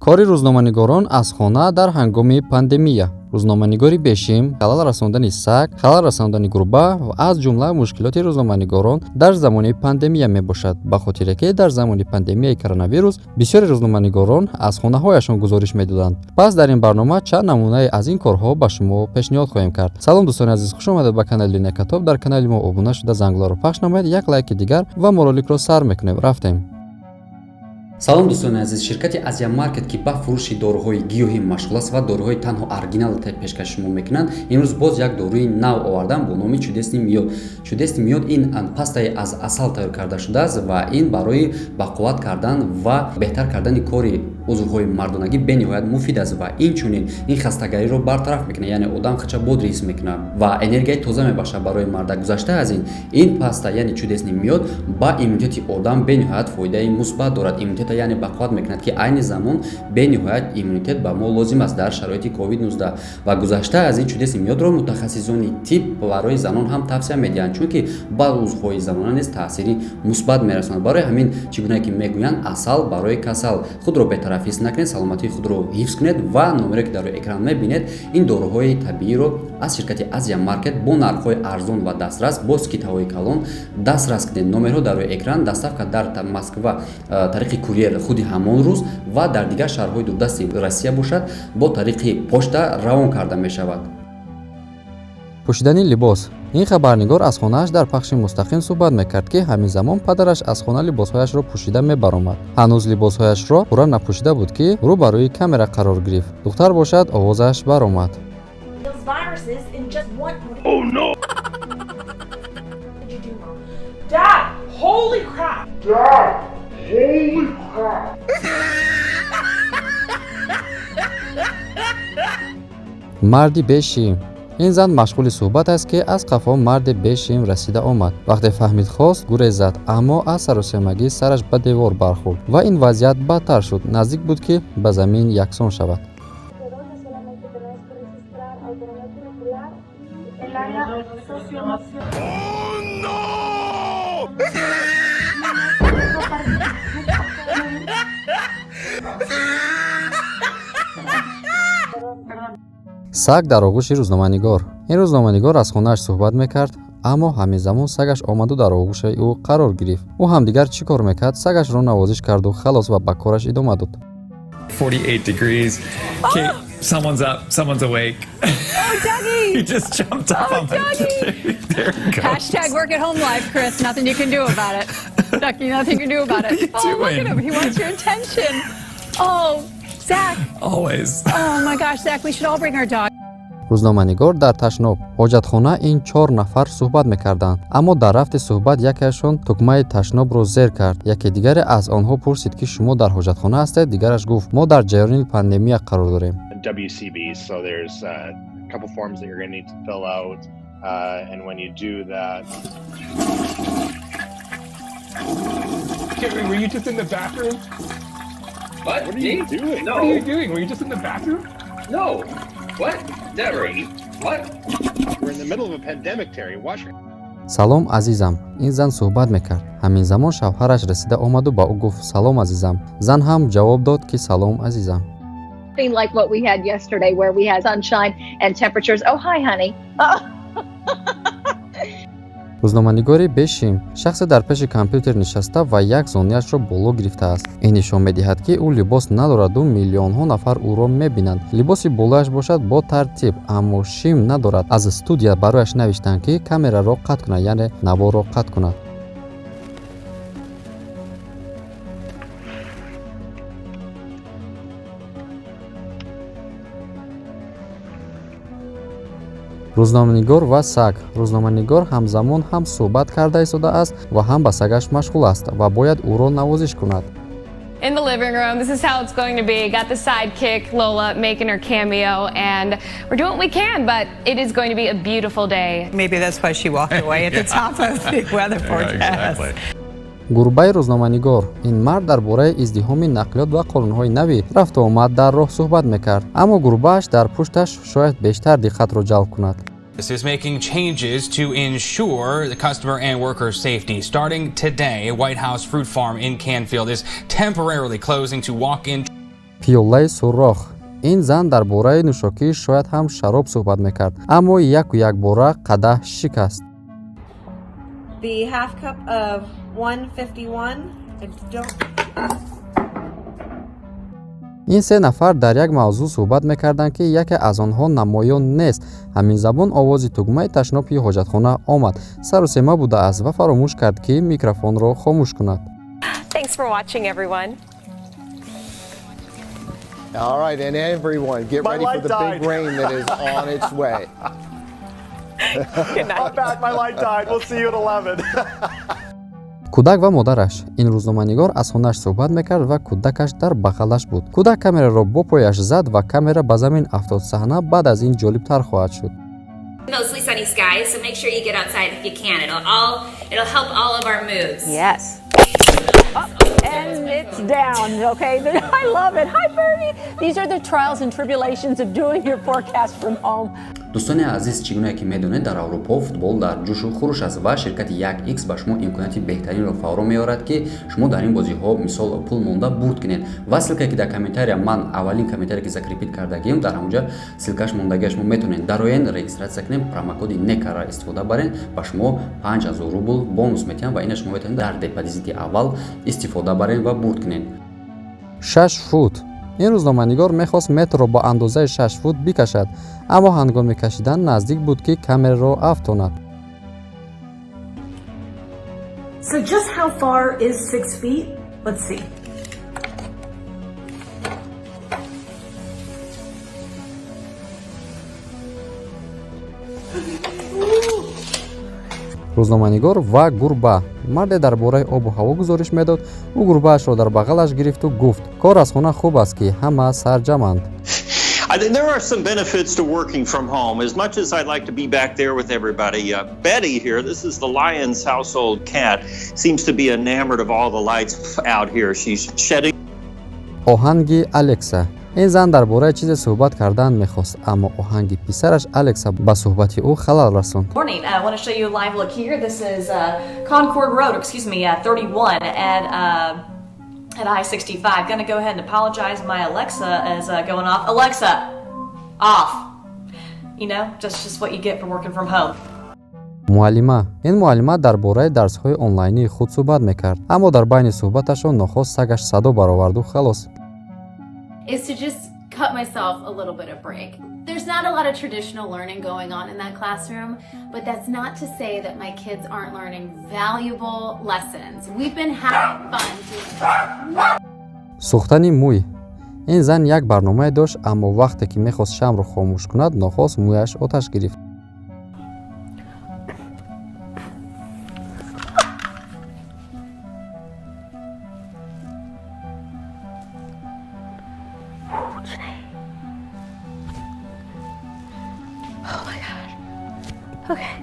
Кори рӯзноманигорон аз хона дар ҳангоми пандемия. Рӯзноманигори бешим, халал расондани саг, халал расондани гурба ва аз ҷумла мушкилоти рӯзноманигорон дар замони пандемия мебошад. Ба хотире ки дар замони пандемияи коронавирус бисёри рӯзноманигорон аз хонаҳояшон гузориш медоданд. Пас дар ин барнома чанд намунае аз ин корҳо ба шумо пешниҳод хоҳем кард. Салом, дӯстони азиз, хуш омадед ба канали Некатоб. Дар канали мо обуна шуда, зангуларо пахш намоед, як лайки дигар ва мо роликро сар мекунем. Рафтем. Салом, дӯстони азиз. Ширкати Азия Маркет, ки ба фурӯши доруҳои гиёҳӣ машғул аст ва доруҳои танҳо оригинал пешкаши шумо мекунанд, имрӯз боз як доруи нав овардан бо номи Чудесный мёд. Чудесный мёд ин пастаи аз асал тайёр карда шудааст ва ин барои бақувват кардан ва беҳтар кардани кори узвҳои мардонагӣ бениҳоят муфид аст ва инчунин ин хастагариро бартараф мекунад, яъне одам хача бодрый ҳис мекунад ва энергияи тоза мебахшад барои марда. Гузашта аз ин, ин паста, яъне Чудесный мёд, ба иммунитети одам бениҳоят фоидаи мусбат дорад. Иммунитета, яъне, бақувват мекунад, ки айни замон бениҳоят иммунитет ба мо лозим аст дар шароити COVID-19. Ва гузашта аз ин, Чудесный мёдро мутахассисони тиб барои занон ҳам тавсия медиҳанд, чунки ба узвҳои занона низ таъсири мусбат мерасонад. Барои ҳамин, чӣ гунае ки мегӯянд, асал барои касал, худро бетараф ҳис накунед, саломатии худро ҳифз кунед ва номере ки дар рӯи экран мебинед, ин доруҳои табииро аз ширкати Азия Маркет бо нархҳои арзон ва дастрас, бо скидкаҳои калон дастрас кунед. Номерҳо дар рӯи экран, доставка дар Москва тариқи курьер худи ҳамон рӯз ва дар дигар шаҳрҳои дурдасти Россия бошад, бо тариқи почта равон карда мешавад. Пӯшидани либос. Ин хабарнигор аз хонааш дар пахши мустақим суҳбат мекард, ки ҳамин замон падараш аз хона либосҳояшро пӯшида мебаромад. Ҳанӯз либосҳояшро пурра напӯшида буд, ки рӯ ба рӯи камера қарор гирифт. Духтар бошад, овозаш баромад. Those viruses in just one. Oh no! Did you do, Mom? Dad, holy crap! Dad, holy crap! Марди бешим. Ин зан машғули суҳбат аст, ки аз қафо марди бешим расида омад. Вақте фаҳмид, хост гурезад, аммо аз саросемагӣ сараш ба девор бархӯрд ва ин вазъият бадтар шуд. Наздик буд, ки ба замин яксон шавад. Donde solamente tenemos que registrar autonomía curricular y el área socioemocional. Oh no! No participa. Perdón, perdón. Саг дар оғӯши рӯзноманигор. Ин рӯзноманигор аз хонааш суҳбат мекард, аммо ҳамин замон сагаш омаду дар оғӯши ӯ қарор гирифт. Ӯ ҳам дигар чӣ кор мекард? Сагашро навозиш карду халос ва ба кораш идома дод. 48 degrees. Kate, someone's up, someone's awake. Oh, Dougie! He just jumped up Oh, on my Dougie! There he goes. #WorkAtHomeLife, Chris. Nothing you can do about it. Ducky, nothing you can do about it. What are you Oh, look at doing? him. He wants your attention. Oh, Zach. Always. Oh my gosh, Zach, we should all bring our dog. Рӯзноманигор дар ташноб. Ҳоҷатхона. Ин чор нафар суҳбат мекарданд, аммо дар рафти суҳбат якеашон тукмаи ташнобро зер кард. Яке дигаре аз онҳо пурсид, ки шумо дар ҳоҷатхона ҳастед? Дигараш гуфт: мо дар ҷараёни пандемия қарор дорем. WCB. So there's a couple forms that you're going to need to fill out. And when you do that, Terry, were you just in the bathroom? What? What are you Me? doing? No. What are you doing? Were you just in the bathroom? No. What? Never. What? We're in the middle of a pandemic, Terry. Wash your Салом, азизам. Ин зан суҳбат мекард. Ҳамин замон шавҳараш расида омаду ба ӯ гуфт: салом, азизам. Зан ҳам ҷавоб дод, ки салом, азизам. Like what we had yesterday, where we had sunshine and temperatures. Oh, hi, honey. Oh. Рӯзноманигори бешим. Шахсе дар пеши компютер нишаста ва як зонуяшро боло гирифтааст. Ин нишон медиҳад, ки ӯ либос надораду миллионҳо нафар ӯро мебинанд. Либоси болояш бошад бо тартиб, аммо шим надорад. Аз студия барояш навиштанд, ки камераро қатъ кунад, яъне наворро қатъ кунад. Рӯзноманигор ва саг. Рӯзноманигор ҳамзамон ҳам суҳбат карда истодааст ва ҳам ба сагаш машғул аст ва бояд ӯро навозиш кунад. In the living room. This is how it's going to be. Got the sidekick, Lola, making her cameo, and we're doing what we can, but it is going to be a beautiful day. Maybe that's why she walked away at the top of the weather forecast. Yeah, exactly. Гурбаи рӯзноманигор. Ин мард дар бораи издиҳоми нақлиёт ва қонунҳои нави рафтуомад дар роҳ суҳбат мекард, аммо гурбааш дар пушташ шояд бештар диққатро ҷалб кунад. Is making changes to ensure the customer and worker safety. Starting today, White House Fruit Farm in Canfield is temporarily closing to walk-in Пиёлаи сурох. Ин зан дар бораи нӯшокӣ, шояд ҳам шароб суҳбат мекард, аммо яку якбора қадаҳ шикаст. The half cup of 151. I don't. Ин се нафар дар як мавзӯъ суҳбат мекарданд, ки яке аз онҳо намоён нест. Ҳамин замон овози тугмаи ташноби ҳоҷатхона омад. Сарусема будааст ва фаромӯш кард, ки микрофонро хомӯш кунад. Thanks for watching, everyone. All right, and everyone, get My ready for light the big died. Rain that is on its way. Good night. I'm back. My light died. We'll see you at 11. Кӯдак ва модараш. Ин рӯзноманигор аз хонааш суҳбат мекард ва кӯдакаш дар бағалаш буд. Кӯдак камераро бо пояш зад ва камера ба замин афтод. Саҳна баъд аз ин ҷолибтар хоҳад шуд. Mostly sunny skies, so make sure you get outside if you can. It'll help all of our moods. Yes. Up and it's down. Okay, I love it. Hi, Bernie. These are the trials and tribulations of doing your forecast from home. Дӯстони азиз, чӣ гуна ки медонед, дар Аврупо футбол дар ҷӯшу хуруш аст ва ширкати 1x ба шумо имконияти беҳтаринро фаро меорад, ки шумо дар ин бозиҳо мисол пул монда бурд кунед. Ва ссылка е ки дар комментария, ман аввалин комментарие ки закрепить кардагием, дар ҳамонҷа ссылка ш мондагия, шумо метавонед дароен, регистрация кунед, промокоди некара истифода барен, ба шумо 5000 рубл бонус метиҳам ва ина шумо метавонед дар депозити аввал истифода барен ва бурд кунед. 6 фут. Ин рӯзноманигор мехост метрро бо андозаи 6 фут бикашад, аммо ҳангоми кашидан наздик буд, ки камераро афтонад. So just how far is 6 feet? Let's see. Рӯзноманигор ва гурба. Марде дар бораи обу ҳаво гузориш медод. Ӯ гурбаашро дар бағалаш гирифту гуфт: кор аз хона хуб аст, ки ҳама сарҷамъанд. I think there are some benefits to working from home. As much as I'd like to be back there with everybody, Betty here, this is the Lyons household cat, seems to be enamored of all the lights out here. She's shedding Оҳанги Алекса. Ин зан дар бораи чизе суҳбат кардан мехост, аммо оҳанги писараш Алекса ба суҳбати ӯ халал расонд. Morning. I want to show you a live look here. This is Concord Road, excuse me, 31 at I-65. Gonna go ahead and apologize. My Alexa is going off. Alexa, off. Just what you get for working from home. Муаллима. Ин муаллима дар бораи дарсҳои онлайнии худ суҳбат мекард, аммо дар байни суҳбаташон нохост сагаш садо бароварду халос. Is to just cut myself a little bit of break. There's not a lot of traditional learning going on in that classroom, but that's not to say that my kids aren't learning valuable lessons. We've been having fun doing Сӯхтани мӯй. Ин зан як барномае дошт, аммо вақте ки мехост шамъро хомӯш кунад, нохост мӯяш оташ гирифт. Oh my God. Okay.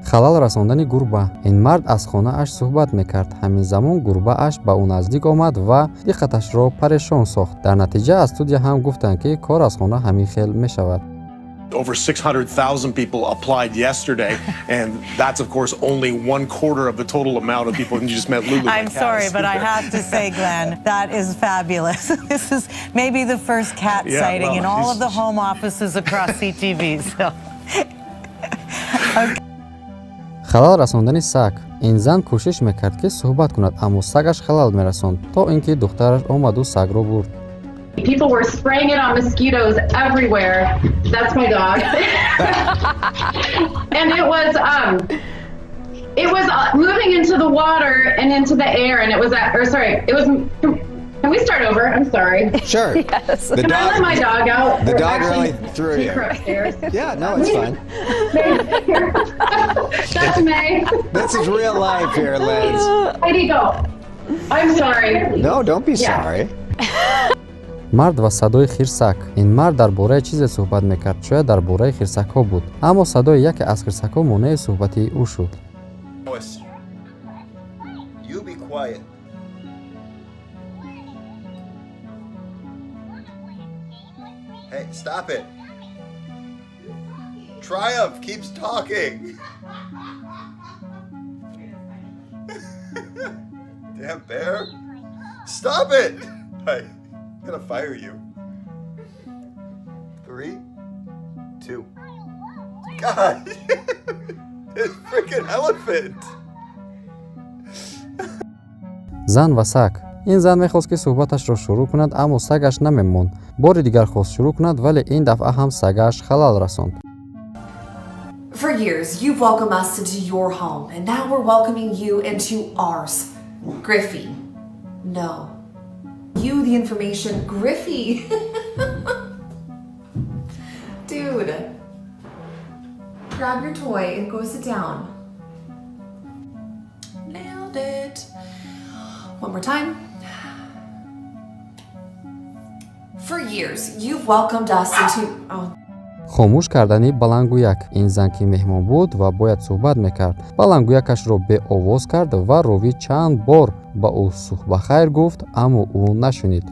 Халал расондани гурба. Ин мард аз хонааш суҳбат мекард. Ҳамин замон гурбааш ба ӯ наздик омад ва диққаташро парешон сохт. Дар натиҷа аз студия ҳам гуфтанд, ки кор аз хона ҳамин хел мешавад. Over 600,000 people applied yesterday, and that's, of course, only one quarter of the total amount of people. And you just met Lulu. My I'm cat, sorry, is but I here. Have to say, Glenn, that is fabulous. This is maybe the first cat Yeah, sighting well, in all of the home offices across CTV. So, okay. Халал расондани саг. Ин зан кӯшиш мекард, ки суҳбат кунад, аммо сагаш халал мерасонд, то ин ки духтараш омаду сагро бурд. People were spraying it on mosquitoes everywhere. That's my dog. And it was moving into the water and into the air, and it was at, or sorry, it was. Can we start over? I'm sorry. Sure. Yes. The Can I dog- let my dog out? The Or dog actually really threw take you. her upstairs? Yeah, no, it's fine. That's May. This is real life here, Liz. Heidi, go. I'm sorry. No, don't be Yeah. sorry. Мард ва садои хирсак. Ин мард дар бораи чизе суҳбат мекард, шояд дар бораи хирсакҳо буд, аммо садои яке аз хирсакҳо монеи суҳбати ӯ шуд. You be quiet. Hey, stop it. Triumph keeps talking. Damn bear. Stop it. Hey. I'm gonna fire you. Three, two. God, this freaking elephant. Зан ва саг. Ин зан мехост, ки суҳбаташро шурӯъ кунад, аммо сагаш намемонд. Бори дигар хост шурӯъ кунад, вале ин дафъа ҳам сагаш халал расонд. For years, you've welcomed us into your home, and now we're welcoming you into ours. Griffey. No. You, the information. Griffey. Dude. Grab your toy and go sit down. Nailed it. One more time. For years, you've welcomed us into. Oh, Хомӯш кардани баландгӯяк. Ин зан, ки меҳмон буд ва бояд суҳбат мекард, баландгӯякашро беовоз кард ва ровӣ чанд бор ба ӯ субҳбахайр гуфт, аммо ӯ нашунид.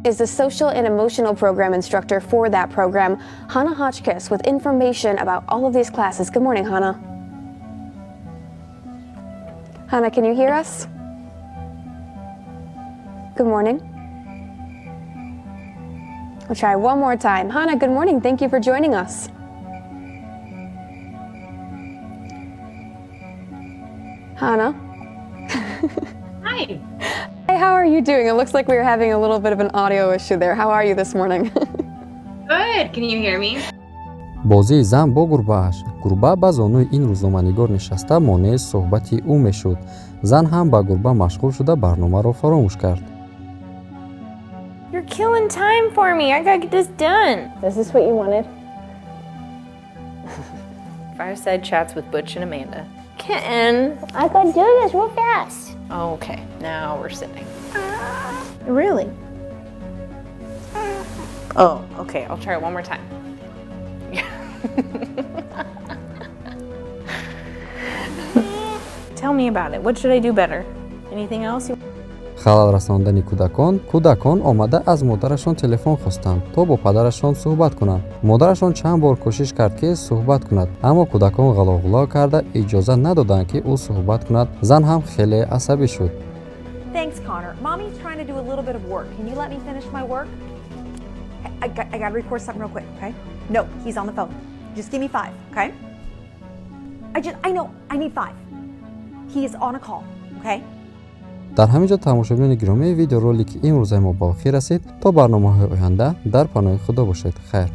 Is the social and emotional program instructor for that program, Hannah Hotchkiss, with information about all of these classes. Good morning, Hannah. Hannah, can you hear us? Good morning. We'll try one more time. Hannah, good morning. Thank you for joining us. Hannah. Hi. Hey, how are you doing? It looks like we were having a little bit of an audio issue there. How are you this morning? Good. Can you hear me? Бозии зан бо гурбааш. Гурба ба зонуи ин рӯзноманигор нишаста, монеи суҳбати ӯ мешуд. Зан ҳам ба гурба машғул шуда, барномаро фаромӯш кард. You're killing time for me. I gotta get this done. Is this what you wanted? Fireside chats with Butch and Amanda. Kitten. I gotta do this real fast. Okay, now we're sitting. Really? Oh, okay. I'll try it one more time. Tell me about it. What should I do better? Anything else? You Халал расондани кӯдакон. Кӯдакон омада аз модарашон телефон хостанд, то бо падарашон суҳбат кунанд. Модарашон чанд бор кӯшиш кард, ки суҳбат кунад, аммо кӯдакон ғалоғуло карда, иҷоза надоданд, ки ӯ суҳбат кунад. Зан ҳам хеле асабӣ шуд. Thanks, Connor. Mommy's trying to do a little bit of work. Can you let me finish my work? I gotta record something real quick, okay? No, he's on the phone. Just give me 5, okay? I know, I need 5. He is on a call, okay? Дар ҳамин ҷо, тамошобинони гиромӣ, видеоролики имрӯзаи мо ба охир расид. То барномаҳои оянда дар паноҳи Худо бошед. Хайр.